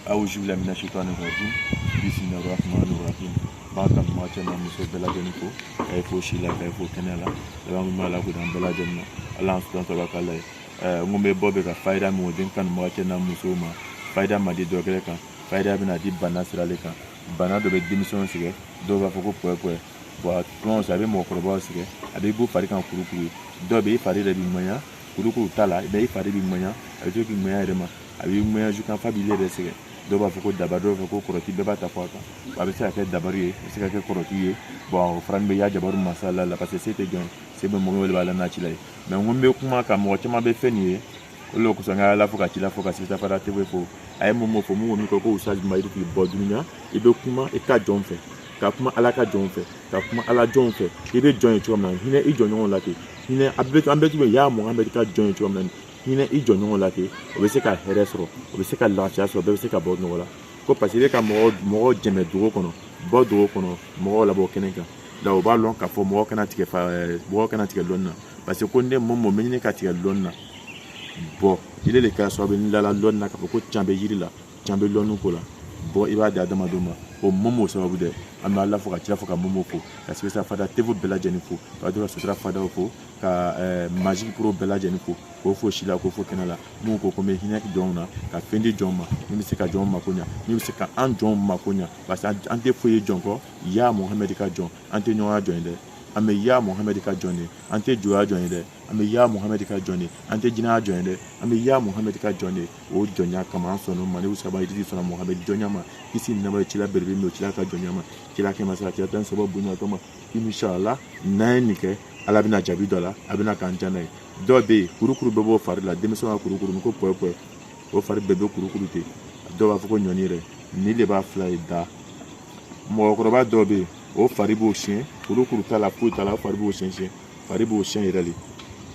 Awuzu bilahi mina shaitani rajim. Bismillahi rahmani rahim. B'a kanubaga cɛ n'a muso bɛɛ lajɛlen fo, k'a ye fo si la, k'a ye fo kɛnɛya la. Laban min b'a la k'o d'an bɛɛ lajɛlen ma. Ala y'an sutura sɔrɔ k'ala ye. N ko n bɛ bɔ bɛ ka fayida min di n kanubaga cɛ n'a musow ma. Fayida ma di dɔ kɛrɛ kan, fayida bɛna di bana sira de kan. Bana dɔ bɛ denmisɛnw sɛgɛn, dɔw b'a fɔ ko pɔɛ pɔɛ. Bon, a tuma a bɛ mɔgɔkɔrɔbaw sɛgɛn, a bɛ bɔ fari kan kurukuru ye. Dɔw bɛ i fari yɛrɛ bɛ ŋɛɲɛ, kurukuru t'a la, i fari bɛ ŋɛɲɛ, a bɛ to k'i ŋɛɲɛ yɛrɛ ma, a b'i ŋɛɲɛ kan f'a b'i yɛrɛ sɛgɛn. Dɔw b'a fɔ ko daba, dɔw b'a fɔ ko kɔrɔti, bɛɛ b'a ta fɔ a kan. A bɛ se ka kɛ dabari ye, a bɛ se ka kɛ kɔrɔti ye. Bon, o fana bɛ ya jabaru masala la, parce que se tɛ jɔn ye, se bɛ mɔgɔ wele b'a la n'a ci la ye. Mais n ko n bɛ kuma kan, mɔgɔ caman bɛ fɛn nin ye, o de kosɔn n ka Ala fo ka ci la fo ka sita fara TV fo. A ye mun fɔ, mun ko ko Ustaz Mayiri k'i bɔ dunuya, i bɛ kuma i ka jɔn fɛ, ka kuma Ala ka jɔn fɛ, ka kuma Ala jɔn fɛ. I bɛ jɔn ye cogo min na, hinɛ i jɔɲɔgɔn la ten. Hinɛ a bɛ an bɛɛ tun bɛ ya Muhamɛdi ka jɔn ye cogo min na, hinɛ i jɔɲɔgɔn la ten, o bɛ se ka hɛrɛ sɔrɔ, o bɛ se ka lafiya sɔrɔ, bɛɛ bɛ se ka bɔ nɔgɔ la. Ko parce que i bɛ ka mɔgɔ jɛmɛ dogo kɔnɔ, bɔ dogo kɔnɔ, mɔgɔw labɔ kɛnɛ kan. La o b'a lɔn k'a fɔ mɔgɔ kana tigɛ fa, mɔgɔ kana tigɛ lɔnni na, parce que ko ne mɔ bɛ ɲini ka tigɛ lɔnni na. Bɔn ile de kɛra sababu ye n lala lɔnni na k'a fɔ ko can bɛ yiri la, can bɛ lɔnni ko la. Bɔn i b'a di adamadenw ma, o mɔmɔ sababu dɛ. An bɛ Ala fo ka kira fo ka mɔmɔ fo, ka Sibisa Fada TV bɛɛ lajɛlen fo, ka to ka Sutura Fadaw fo, ka Magic Pro bɛɛ lajɛlen fo, k'o fo si la, k'o fo kɛnɛ la. Mun ko n bɛ hinɛ jɔnw na, ka fɛn di jɔnw ma, min bɛ se ka jɔnw mako ɲa, min bɛ se ka an jɔnw mako ɲa, parce que an tɛ foyi ye jɔn kɔ. Ya Muhamɛdi ka jɔn, an tɛ ɲɔgɔn jɔn ye dɛ, an bɛ ya Muhamɛdi ka jɔn de, an tɛ joya jɔn ye dɛ, an bɛ ya Muhamɛdi ka jɔn de, an tɛ jinɛya jɔn ye dɛ, an bɛ ya Muhamɛdi ka jɔn de. O jɔnya kama an sɔnn'o ma. Ne saba yiri sɔnna Muhamɛdi jɔnya ma, kisi ni nɛɛma cila belebele min cila ka jɔnya ma, cila kɛmɛ sara cila tan saba bonya kama. Inshallah n'an ye nin kɛ, Ala bɛna jaabi dɔ la, a bɛna k'an jana ye. Dɔw bɛ yen kurukuru bɛɛ b'o fari la, denmisɛnw ka kurukuru ni ko pɔɛ pɔɛ, o fari bɛɛ bɛ kurukuru ten. Dɔw b'a fɔ ko ɲɔni yɛrɛ, nin de b'a fila ye da. Mɔgɔkɔrɔba dɔw bɛ yen, o fari b'o siɲɛ, kurukuru t'a la, foyi t'a la, o fari b'o siɲɛ siɲɛ, fari b'o siɲɛ yɛrɛ de.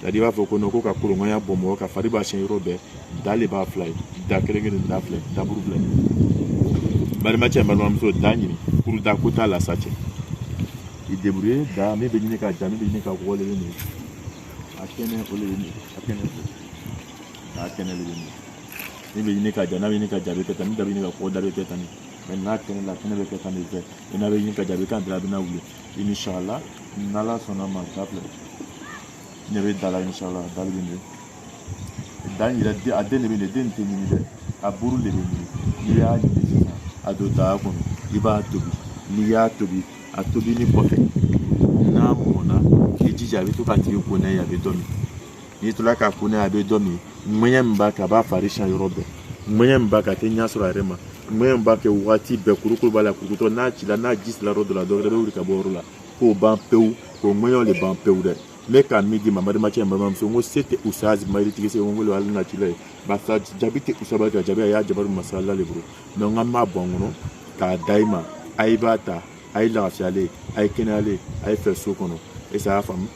C'est-à-dire i b'a fɔ ko non, ko ka koroŋɔnya bɔ mɔgɔ kan, fari b'a siɲɛ yɔrɔ bɛɛ. Da de b'a fila ye, da kelen kelen, da filɛ, daburu filɛ. Balimacɛ, balimamuso, da ɲini, kuruda ko t'a la sa cɛ. I débrouiller da min bɛ ɲini ka ja, min bɛ ɲini ka kɔgɔ de bɛ nin ye, a kɛnɛ o de bɛ nin ye, a kɛnɛ filɛ, a kɛnɛ de bɛ nin ye. Min bɛ ɲini ka ja, n'a bɛ ɲini ka ja, a bɛ kɛ tan, ni da bɛ ɲini ka kɔgɔ, da bɛ kɛ tan de. Mais n'a kɛnɛ la, kɛnɛ bɛ kɛ tan de fɛ. N'a bɛ ɲini ka ja, a bɛ kan dɔrɔn, a bɛ na wuli. Inshallah n'Ala sɔnna ma, da filɛ, ne bɛ da la. Inshallah da bɛ nin ye, da in yɛrɛ, a den de bɛ nin ye, den tɛ ɲimi dɛ, a buru de bɛ ɲimi. N'i y'a ɲimi sisan, a don daga kɔnɔ, i b'a tobi. N'i y'a tobi, a tobili kɔfɛ, n'a mɔnna, i jija a bɛ to k'a tigi ko n'a ye, a bɛ dɔ min. N'i tola k'a ko n'a ye, a bɛ dɔ min. Ŋɛɲɛ min b'a kɛ, a b'a fari siɲɛ yɔrɔ bɛɛ. Ŋɛɲɛ min b'a kɛ, a tɛ ɲɛ sɔrɔ a yɛrɛ ma. Ŋɛɲɛ min b'a kɛ waati bɛɛ, kurukuru b'a la, kurukutɔ n'a cila, n'a ji sera yɔrɔ dɔ la, dɔ wɛrɛ bɛ wuli ka bɔ yɔrɔ la, k'o ban pewu, k'o ŋɛɲɛw de ban pewu dɛ. N bɛ ka min di ma, balimacɛ, balimamuso, n ko se tɛ Ustaz Mayiri tigi se, n ko hali na ci la ye, barisa jaabi tɛ Ustaz ka jaabi, a y'a jabaru masala le bolo. Mais n k'an b'a bɔ n kɔnɔ k'a da i ma, a ye b'a ta, a ye lafiyalen, a ye kɛnɛyalen, a ye fɛ so kɔnɔ. Est-ce que a y'a faamu?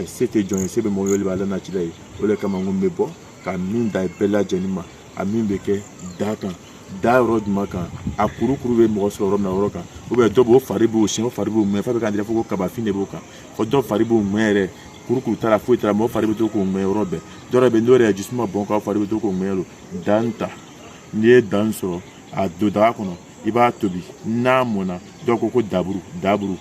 Se tɛ jɔn ye, se bɛ mɔgɔ wele b'a la na ci la ye. O de kama n ko n bɛ bɔ ka min da bɛɛ lajɛlen ma, a min bɛ kɛ da kan, da yɔrɔ jumɛn kan, a kurukuru bɛ mɔgɔ sɔrɔ yɔrɔ min na, yɔrɔ kan, ou bien dɔ b'o fari b'o siɲɛ, o fari b'o mɛn, f'a bɛ k'an yɛrɛ fɔ ko kabafin de b'o kan, fɔ dɔ fari b'o mɛn yɛrɛ, kurukuru t'a la, foyi t'a la, mɔgɔ fari bɛ to k'o mɛn yɔrɔ bɛɛ. Dɔ yɛrɛ bɛ n'o yɛrɛ jisuma bɔn k'aw fari bɛ to k'o mɛn don. Dan ta, n'i ye dan sɔrɔ, a don daga kɔnɔ, i b'a tobi. N'a mɔnna, dɔw ko ko daburu, daburu,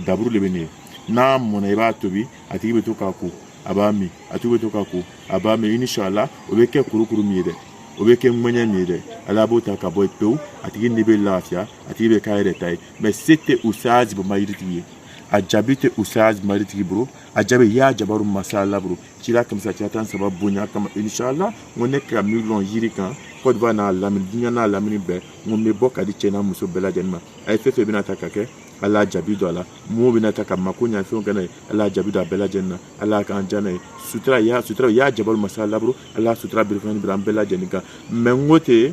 daburu de bɛ nin ye. N'a mɔnna, i b'a tobi, a tigi bɛ to k'a ko, a b'a min, a tigi bɛ to k'a ko, a b'a min. Inshallah o bɛ kɛ kurukuru min ye dɛ, o bɛ kɛ ŋɛɲɛ min ye dɛ, Ala b'o ta ka bɔ pewu, a tigi ni bɛ lafiya, a tigi bɛ k'a yɛrɛ ta ye. Mais se tɛ Ustaz Mayiri tigi ye, a jaabi tɛ Ustaz Mayiri tigi bolo, a jaabi y'a jabaru masala bolo, cila kɛmɛ sara cila tan saba bonya kama. Inshallah n ko ne ka miliyɔn yiri kan, Côte d'Ivoire n'a lamini, dunuya n'a lamini bɛɛ, n ko n bɛ bɔ ka di cɛ n'a muso bɛɛ lajɛlen ma. A ye fɛn fɛn bɛna ta ka kɛ, Ala jaabi don a la. Mun bɛna ta ka mako ɲɛ fɛnw kɛ n'a ye, Ala jaabi don a bɛɛ lajɛlen na. Ala k'an diya n'a ye. Sutura ya sutura ya jabaru masala bolo, Ala sutura bere fana bila an bɛɛ lajɛlen kan. Mais n ko ten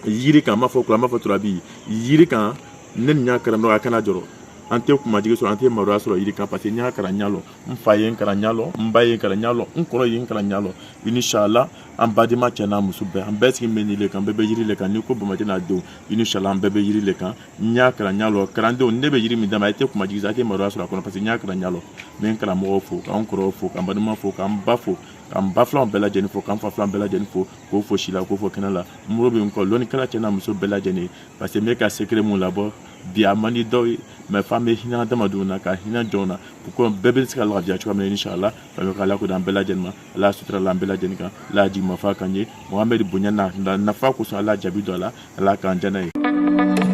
yiri kan, n b'a fɔ kura, n b'a fɔ turabi yiri kan, ne ni y'a karamɔgɔ a kana jɔrɔ, an tɛ kumajigi sɔrɔ, an tɛ maloya sɔrɔ yiri kan, parce que n y'a kalan ɲa lɔ, n fa ye n kalan ɲa lɔ, n ba ye n kalan ɲa lɔ, n kɔrɔ ye n kalan ɲa lɔ. Inshallah an badenma cɛ n'a muso bɛɛ, an bɛɛ sigi bɛ nin le kan, bɛɛ bɛ yiri le kan. N'i ko Bamajɛ n'a denw, inshallah an bɛɛ bɛ yiri le kan. N y'a kalan ɲa lɔ, kalandenw, ne bɛ yiri min d'a ma, a tɛ kumajigi, a tɛ maloya sɔrɔ a kɔnɔ, parce que n y'a kalan ɲa lɔ. N bɛ n karamɔgɔw fo, k'an kɔrɔw fo, k'an balima fo, k'an ba fo. Ka n ba filanw bɛɛ lajɛlen fo, ka n fa filan bɛɛ lajɛlen fo, k'o fo si la, k'o fo kɛnɛ la. N bolo bɛ n kɔ lɔnnikɛla cɛ n'a muso bɛɛ lajɛlen, parce que n bɛ ka secret mun labɔ bi, a man di dɔw ye, mais f'an bɛ hinɛ adamadenw na, ka hinɛ jɔnw na, pour que bɛɛ bɛ se ka lafiya cogoya min na, inshallah. Fɛn bɛ k'Ala ko d'an bɛɛ lajɛlen ma. Ala sutura la an bɛɛ lajɛlen kan. Ala jigi ma fa kan ye Mohamɛdi bonya n'a nafa kosɔn. Ala jaabi dɔ a la. Ala k'an jana ye.